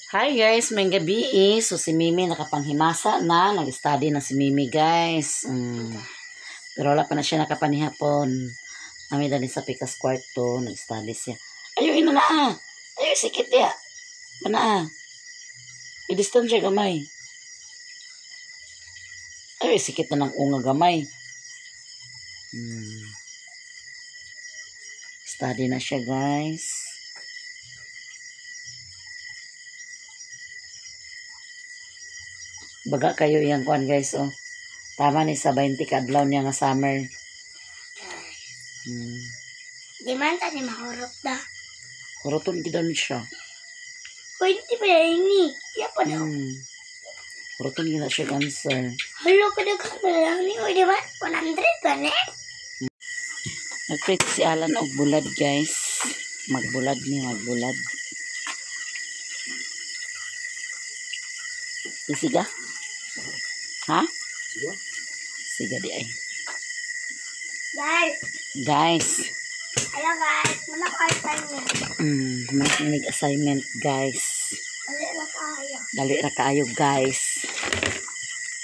Hi guys, may gabi eh. So si Mimi nakapanghimasa na, nag-study na si Mimi, guys. Pero wala pa na siya nakapanihapon. Nami dali sa pikas kwarto, nag-study siya. Ayo ina na ah. Ayo sikit ya. Mana ah. I-distance siya gamay. Ayo sikit na ng unga gamay. Study na siya, guys. Baga kayo iyang kuan, guys, oh. Tama ni sa 20 ka adlaw niya nga summer. Di man ta ni mahurot da. Huroton gid ni siya. Pwede pa yan ni. Ya pa daw. Huroton gid na siya answer. Halo ka daghan pa lang ni. Uy, di ba? 100 ba ni? Nag-print si Alan og bulad, guys. Magbulad ni, magbulad. Isiga? Ha? Siga? Siga di ay. Guys. Guys. Hello guys. Muna ko assignment. Mas assignment, guys. Dali ra kaayo. Dali ra kaayo, guys.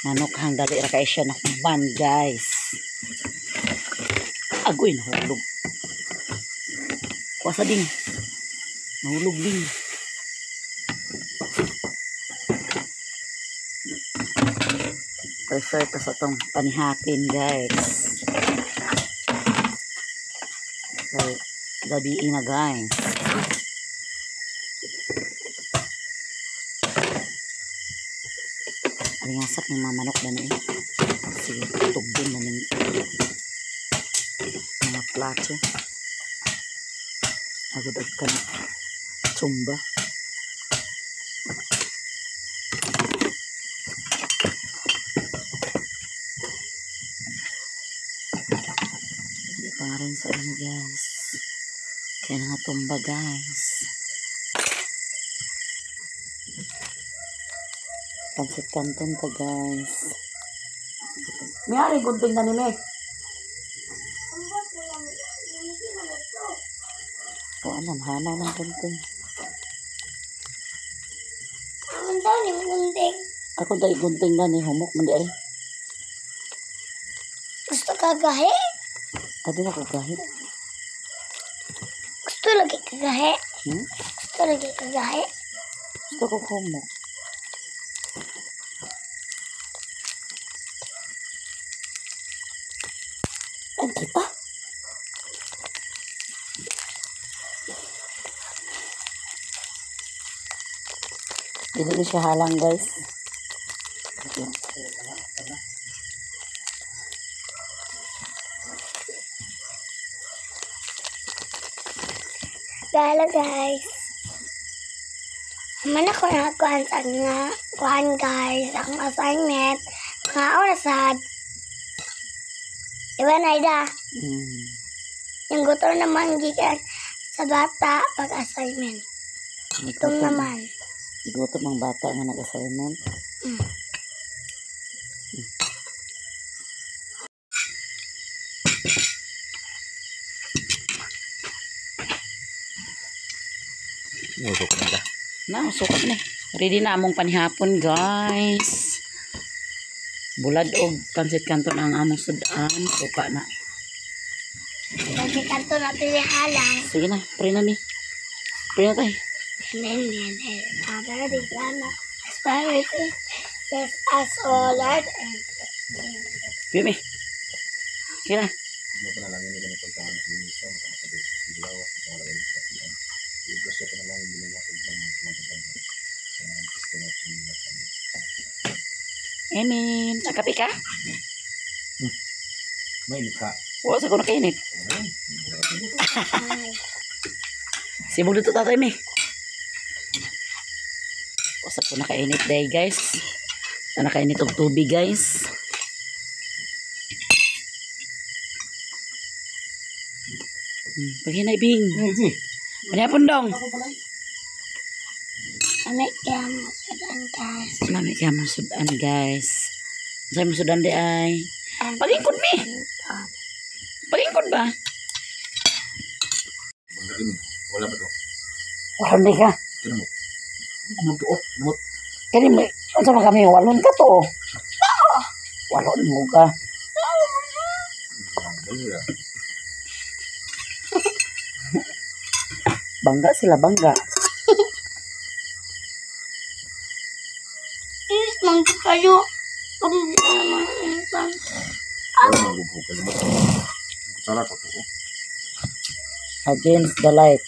Manok hang dali ra kaayo siya nakuban, guys. Agoy, nahulog. Kuwasa ding. Nahulog ding. Prefer to sa tong panihapin, guys. So, gabi na, guys. Alingasak ng mga manok na ni. Sige, tugdon na ning mga plato. Agad-agad ka na. Tsumba. Hindi pa nga rin sa inyo, guys. Kaya nga tumba, guys. Pansit canton ta, guys. May ari gunting na ni Me. Ambot mo lang. Hindi mo na to. O anan, hanaw ng gunting. Ang daw ni gunting. Ako dahil gunting na ni humok man di ay. Gusto ka gahi? Adi na ko gahi. Gusto lagi ka gahi? Hmm? Gusto lagi ka gahi? Gusto ko humok. Ang kita. Dili ni siya halang, guys. Hello guys. Man ako nakakuhan sa nga kuhan, guys, ang assignment. Mga oras sad. Diba, Naida? Mm. Yung gutom naman gikan sa bata pag assignment. Gutom naman. Gutom ang bata nga nag-assignment. Usok na ka. Na, usok ni. Ready na among panihapon, guys. Bulad og pansit canton ang among sudan. Suka na. Pansit canton na pili halang. Sige na, pray na mi. Pray na tayo. Amen. Father, the Son, Spirit, bless us all, Lord. And Pray mi. Sige na. Panalangin ni ganito pagkaan sa misa, makakasabay sa silawas, at wala rin sa kasiyan. Iugras siya panalangin ginawa sa ubang mga tumatagal sa mga Kristo na mga kami. Amen. Nakapi ka? Mainit ka. Wala sa ko nakainit. Sibog dito tatay mi. Wala ko nakainit day, guys. Nakainit og tubig, guys. Paghinay bing. Panihapon dong. Lamig kaya mo sudan, guys. Lamig kaya mo sudan, guys. Sa'yo mo sudan di ay. Pagingkod mi. Pagingkod ba? Wala ba to? Wala ka. Tira mo. Magtuot, limot. Kani mo, unsa man kami walon ka to? Walon mo ka. Dali. Bangga sila, bangga. Init man kayo. Pag hindi na naman initan. Wala nang gubog ka limot. Kutsara ko to. Against the light.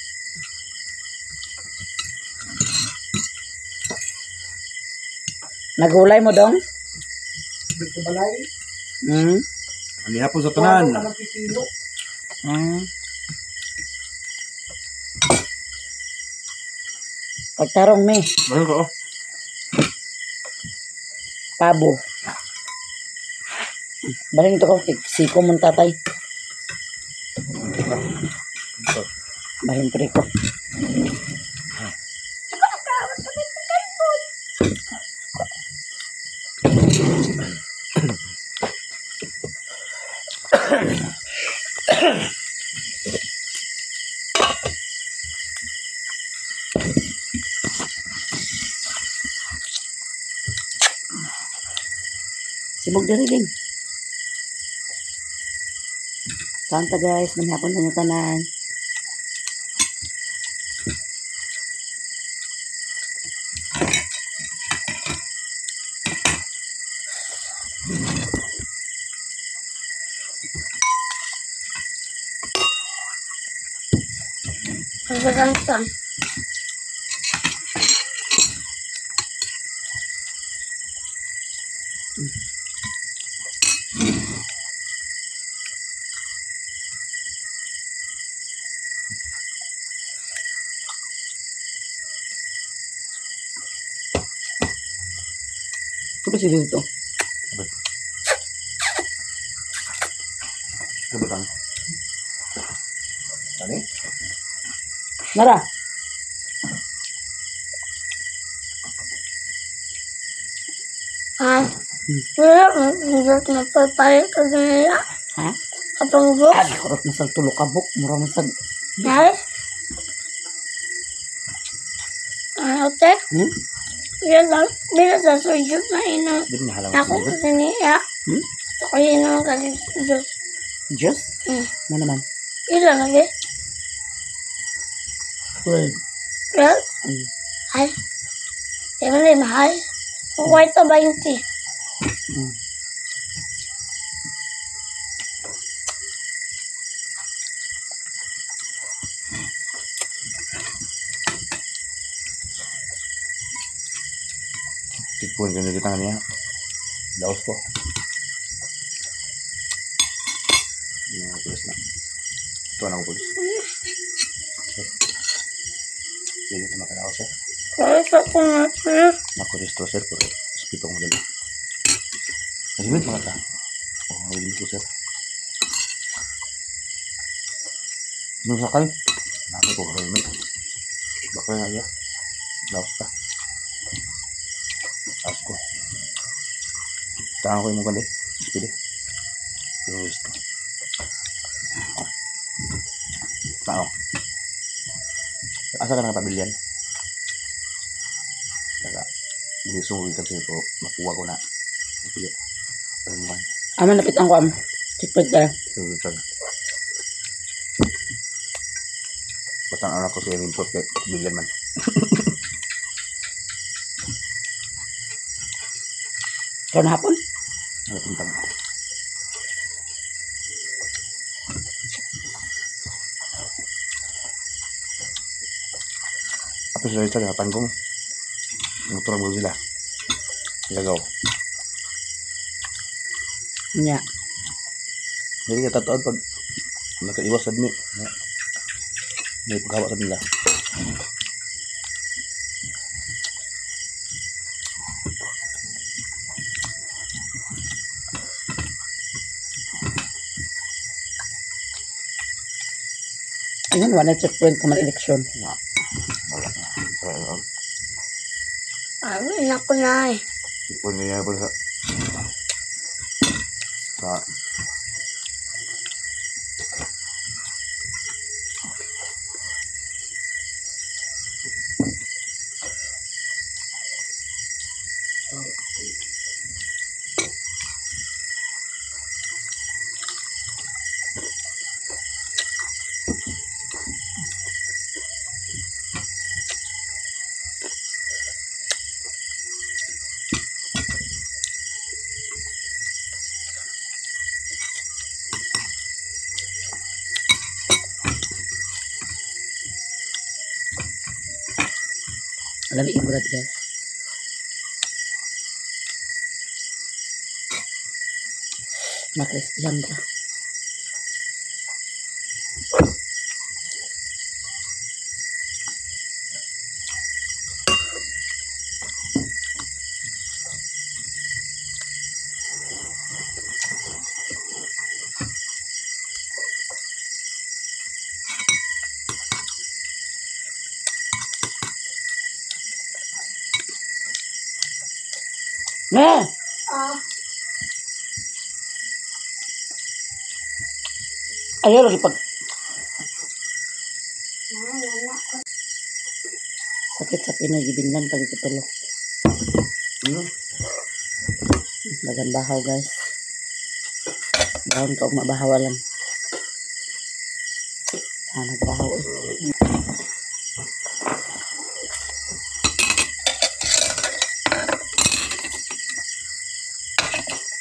Nagulay mo dong? Hmm. Ani hapon sa tanan. Pagtarong mi, Mahal ko oh. pabo. Balin to ko, siko mong tatay. Bahin pre ko. Sibog diri ding. Kanta guys, manghapon na tanan. Pagkakantan. Ito si dito. Ano ba tang? Tani? Nara. Ha? Wala akong mapagpalit ka nila. Ha? Atong box. Ay, kurot na sa tulo ka buk. Mura man sa. Guys. Ano, te? Hmm? Bila lang, bila sa sujud na inang Di na halang. ako kasi niya. Hmm? Ako yun naman kasi Diyos. Diyos? Hmm. Na naman. Bila lagi. 12. Well, ay. Di ba na mahal? Kung kwarto 20. Tikpon kanyo kita niya. Laos ko. Yung pulis na. Ito na ako pulis. Sir. Hindi na makalao sir. Kaya sa kung na Nakuristro sir pero speed ako madali. Nalimit mga ta. Oh, nalimit ko sir. Nung sakay. Nasa ko helmet. Baka na iya. Laos ta. Laos ko. Tangan ko yung mukha Speed eh. Yung gusto. Tao. Asa ka nakapamilyan? Saka, binisong ko kasi ko, makuha ko na. Ang puyo. Ano man? Ama napit ang kuam. Checkpoint ka. Sorry, sorry. Basta ang anak ko sa import kay bilyan man. Ikaw na hapon? Ano puntang? Apo sila ito, natanggong. Motor mo sila. Ilagaw. Nya. Hindi ka tataon pag nakaiwas sa dmi. May paghawa sa nila. Ayun, wala checkpoint ka man eleksyon. Na. Wala. Wala. Ay, anak ko na eh. Ipon niya po sa sa Lami yung murag guys. Makrispihan ka. Me! Oh. Ayaw lagi pag sakit sa Pinoy gibinlan pag ikatulok. Dagan bahaw guys. Bahon ka og mabahaw lang. Ah, nagbahaw eh.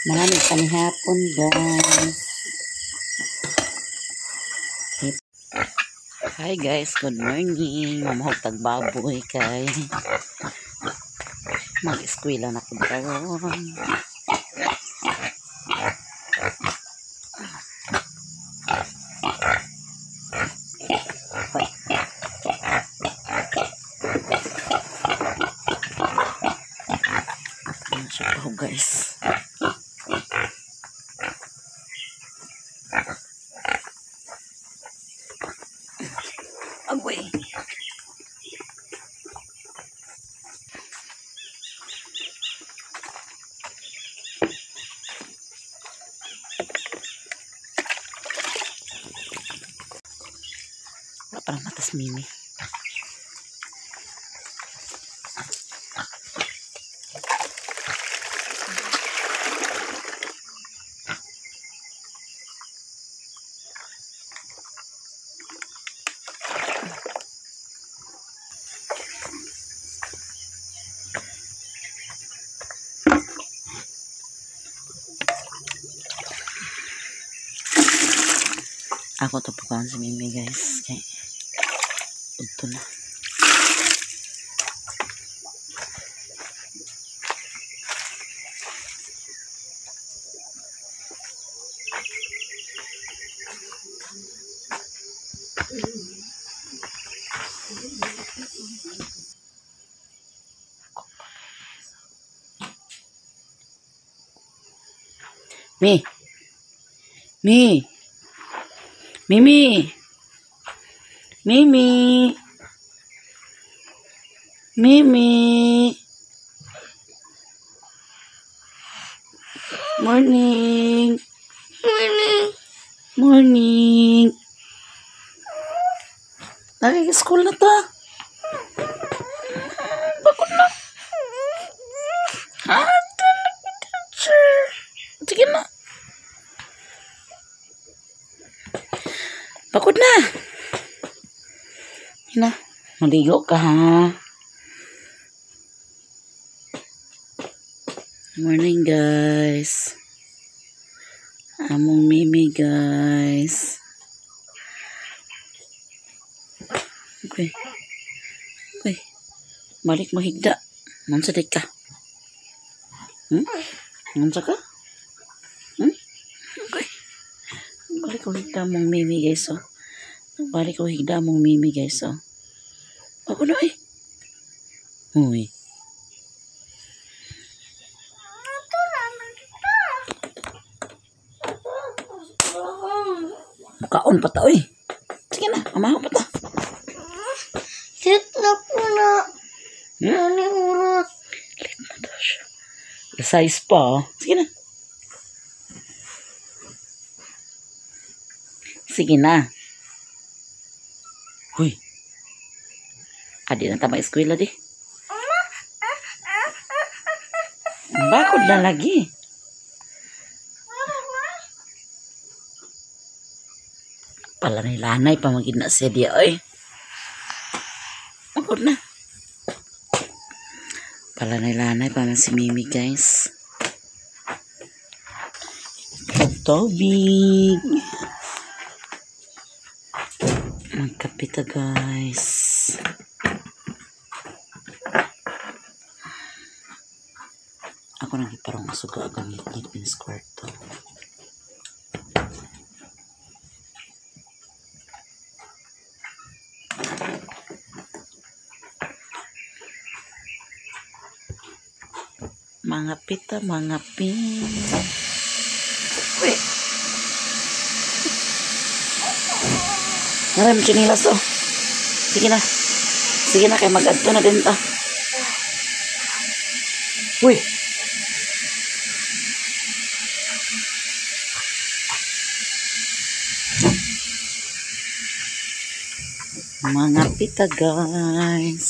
Marami panihapon guys. Hi guys, good morning. Mamahog tag baboy kay mag-eskwela na ko karon. Ano siya po, guys. Agoy. Wala parang matas Mimi. Ako to pukaon si Mimi guys. Kay udto na. Mi. Mi. Mimi. Mimi. Mimi. Morning. Morning. Morning. Nagig-school na ta. Bakit na? Ah, teacher. Sige na. Pagod na. Hina, maligo ka ha. Morning guys. Among Mimi guys. Okay. Okay. Balik mo higda. Mansa di ka. Mansa ka? Okay. Balik ko higda mong Mimi guys oh. Balik ko higda mong Mimi guys oh. Ako na eh. Uy. Mukaon pa ta oy. Sige na, amaho pa ta. Sit na po na. Ano urot? Late na daw siya. Size pa oh. Sige na. Sige na. Huy. Adi na tama eskwela di. Bakod na lagi. Pala ni lanay pamagid na siya di oy. Bakod na. Pala ni lanay pa man si Mimi guys. Tubig. Magkape ta guys. Ako nang giparong asuga ang ngit pinis kwarto. Mga pita, mga pin. Uy! Naray mo chinilas oh. Sige na. Sige na kay mag-adto na din ta. Uy! Mga pita, guys.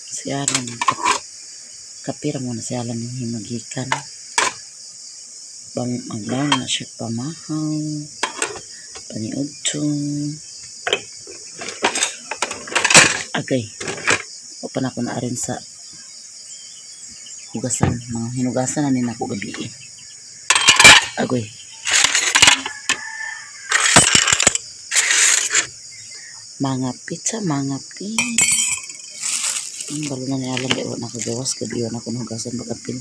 Si Alan. Kapira muna si Alan yung himagikan. Bang maglaon na siya pamahaw. Paniudto. Agay. O pa na ako na rin sa hugasan. Mga hinugasan na nina ako gabi eh. Agoy. Mga pizza, mga pizza. Ang balo na niya alam, di wa nakagawas. Gabi wa na ako nahugasan magapil.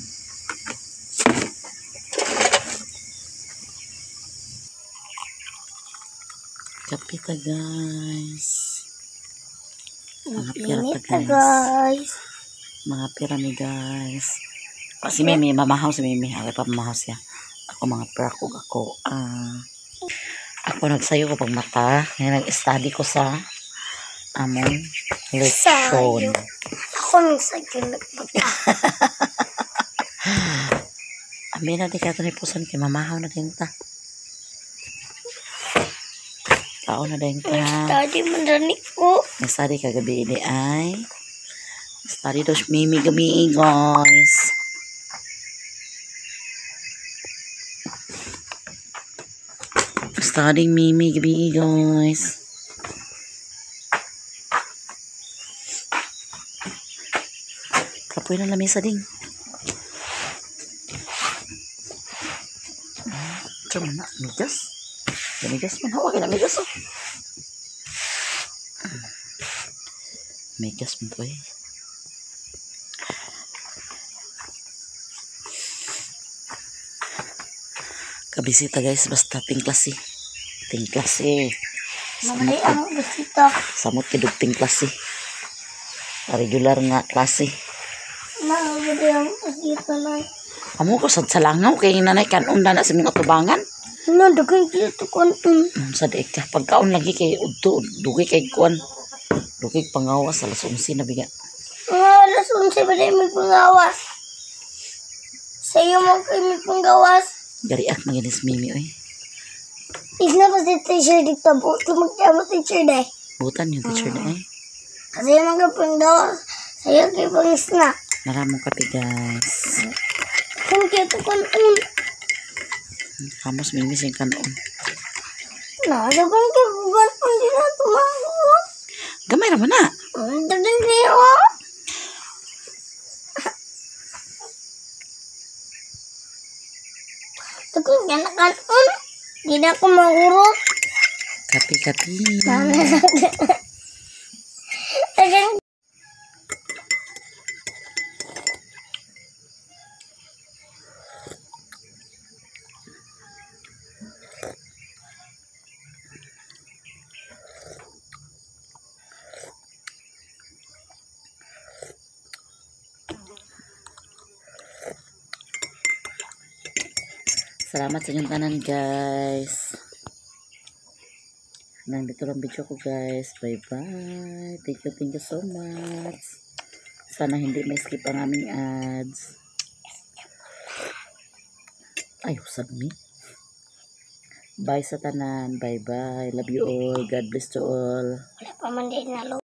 Kapita, guys. Mga pira Init pa, na, guys. guys. Mga pira mi, guys. O, si Mimi, mamahaw si Mimi. Agay pa mamahaw siya. Ako mga pera ko ako. Ako nagsayo ko pag mata. Ngayon nag-study ko sa among leksyon. Sayo. Ako nang sayo nagpapa. Amin na di ka ni puson kay mamahaw na din ta. Tao na din ta. Nag-study man rin ko. Nag-study kagabi di ay. Study daw si Mimi gabi, guys. Studying Mimi gabi, guys. Kapoy na lamesa ding. Ito man na, migas. Migas man, hawak na migas oh. Migas man to eh. Kabisita guys, basta tingklase. Tingklase. Samot Mamali ang bisita. Samot kay dug tingklase. Regular nga klase. Mamali ang bisita na. Amo ko sad sa langaw kay nanay kanon na na sa mga tubangan. No, dagang dito konton. Sa di ka pagkaon lagi kay udto dugay kay kuan. Dugay pangawas alas 11 na biga. Mga alas 11 ba rin may pangawas? Sa iyo mo kayo may panggawas. Gariak maginis Mimi oy. Is na pa si teacher dito. Buto magkama teacher day. Butan yung teacher na eh. Kasi yung mga panggawas. Sa iyo kayo pangis na. Maramong kape guys. Kung kito konton. Kamos Mimi sing kanon. Na, dagang kayo konton. Di na tumawa. Gamay ra man na. Ang dagang kayo. Dagang ka na kanon. Di na ako mahurot. Kape kape. Dagang Salamat sa inyong tanan guys. Hanggang dito lang video ko guys. Bye bye. Thank you so much. Sana hindi may skip ang aming ads. Ay, usab me. Bye sa tanan. Bye bye. Love you all. God bless to all. Wala pa man din na.